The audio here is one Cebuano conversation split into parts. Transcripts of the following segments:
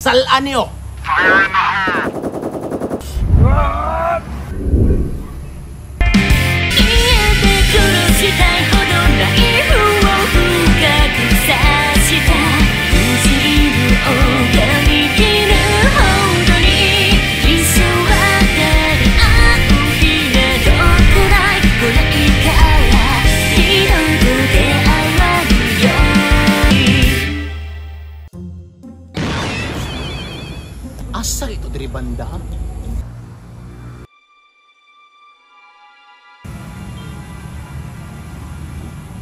Salaan niyo! Asa ito diri banda?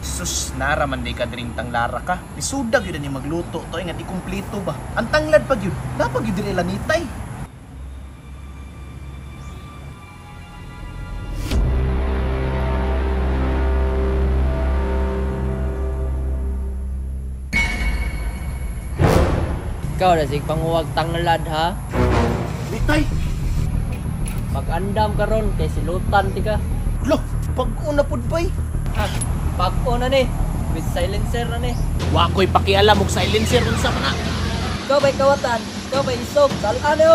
Sus, nara man di ka diring tanglara ka. Isudag yun ni magluto to, nga di kumpleto ba? Ang tanglad pag yun, napag yun diri lanitay. Ikaw na sig panguwag tanglad ha? Litay! Pag-andam karon kay silutan ti ka. Lo, pag-una pud bay. Ha, pag-una ni. With silencer na ni. Wa ko'y pakialam og silencer unsa man na. Ikaw ba'y kawatan? Ikaw ba'y isog? Salaan niyo!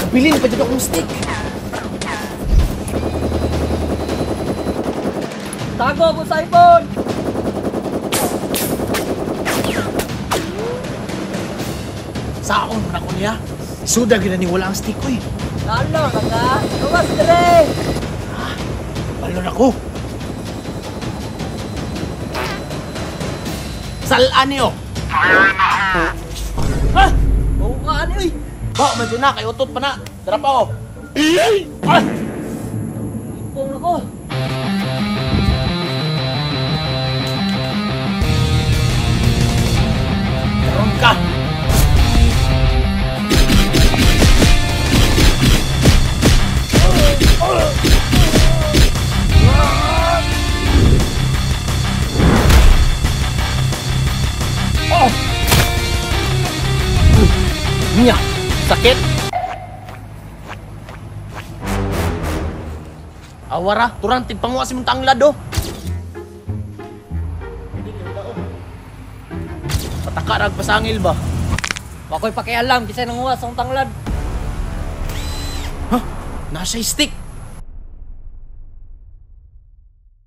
Bilin pa dyan akong stick. Tago ako sa iPhone! Saon man ako niya. Suda gyud ni wala ang stick ko eh. Lalo ka ka! Lumas dire! Ha? Balon ako! Salaan niyo! Ha? Bukaan niyo eh! Ba, medyo na, kay utot pa na. Tara pa oh! Ah! Ipong ako! Karon ka! Oh! Nya, sakit. Awara, turang tigpanguha si mong tanglad oh. Pataka rag pasangil ba? Wa ko'y pakialam kisay nanguha sa akong tanglad. Ha? Nasa stick.